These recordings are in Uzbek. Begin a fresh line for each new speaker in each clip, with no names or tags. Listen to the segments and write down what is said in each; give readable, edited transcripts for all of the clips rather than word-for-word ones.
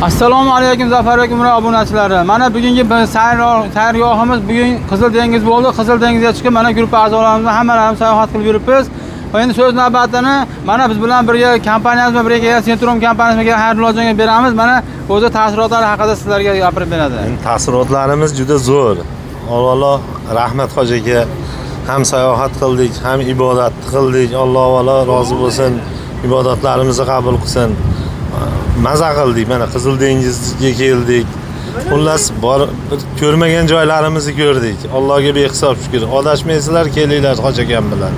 Assalomu alaykum Zafarbek Umra obunachilari. Mana bugungi bir sayrgohimiz bugun Qizil dengiz bo'ldi. Qizil dengizga chiqib mana guruh a'zolarimiz bilan hammalarimiz sayohat qilib yuribmiz. Va endi so'z navbatini mana biz bilan birga kompaniyamiz bilan birga kelgan Centrum kompaniyasi bilan kelgan Xayrullojonga beramiz. Mana o'zi taassurotlari haqida sizlarga gapirib beradi.
Endi taassurotlarimiz juda zo'r. Avvalo rahmat hoji aka. Ham sayohat qildik, ham ibodat qildik. Alloh avvalo rozi bo'lsin. Ibodatlarimizni qabul qilsin. Maza qildik. Mana Qizil dengizga keldik. Xullas, bor bir ko'rmagan joylarimizni ko'rdik. Allohga behisob shukr. Adashmaysizlar, kelinglar hoji akam bilan.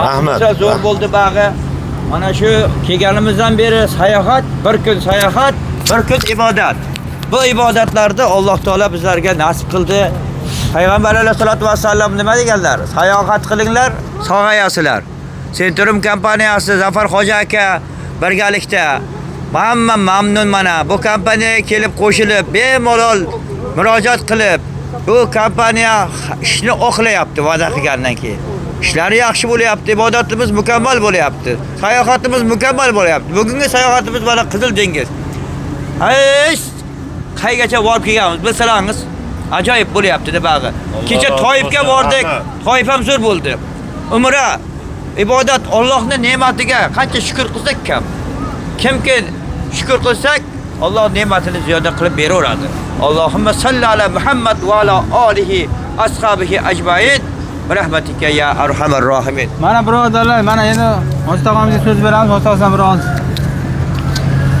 Rahmat.
Juda zo'r bo'ldi bag'i. Mana shu kelganimizdan beri sayohat, bir kun sayohat, bir kun ibodat. Bu ibodatlarni Alloh taolo bizlarga nasib qildi. Payg'ambar alayhisolatu vasallam nima deganlar? Sayohat qilinglar, sog'ayasizlar. Centrum kompaniyasi Zafar Hoji aka birgalikda hamma mamnun mana bu kompaniyaga kelib qo'shilib, bemalol murojaat qilib, bu kompaniya ishni oqlayapti va'da qilgandan keyin. Ishlari yaxshi bo'lyapti, ibodatimiz mukammal bo'lyapti. Sayohatimiz mukammal bo'lyapti. Bugungi sayohatimiz mana Qizil dengiz. Hech qaygacha borib kelganmiz, bilsangiz, ajoyib bo'lyapti bag'i. Kecha
rozi
Toifga
bo'lsin,
bordik.
rahmat.
Toif ham zo'r bo'ldi. Umra ibodat Allohning ne'matiga qancha shukr qilsak kam. Kimki shukr qilsak, Alloh ne'matini ziyoda qilib beraveradi. Allohumma salli ala Muhammad va ala alihi ashabihi ajmain. Bi rahmatika ya arhamar rohimin.
Mana birodarlar, mana endi Hoji tog'amizga so'z beramiz. Hoji tog'amizdan biroz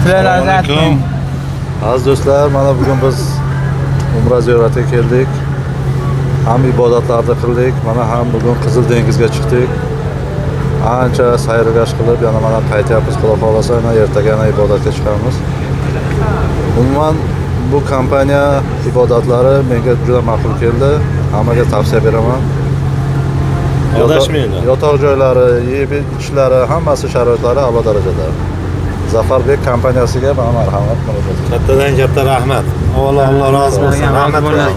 tilaklaringizni ayting.
Aziz do'stlar, mana bugun biz Umra ziyoratiga keldik. Ham ibodatlarni qildik, mana ham bugun Qizil dengizga chiqdik. Ancha sayr gasht qilib, yana mana qaytyapmiz, Xudo xohlasa, yana ertaga yana ibodatga chiqamiz. Umuman bu kompaniya ibodatlari menga juda ma'qul keldi. Hammaga tavsiya beraman.
Adashmanglar.
Yotoq joylari, yeb ichishlari, hammasi sharoitlari a'lo darajada. Zafarbek kompaniyasiga mana marhamat murojaat qiling.
Kattadan katta rahmat. Avvalo Alloh rozi bo'lsin.
Rozi
Rahmat.
bo'lsin.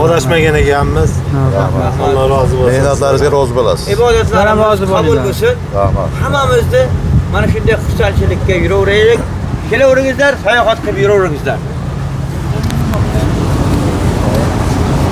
Adashmagan ekanmiz.
Rahmat.
Alloh rozi bo'lsin.
Mehnatlaringizga rozi bo'lasiz.
Ibodatlarimiz
Rozi
qabul
bo'linglar.
bo'lsin.
Rahmat.
Hammamizni mana shunday xursandchilikka yuraveraylik. Kelaveringizlar, sayohat qilib yuraveringizlar.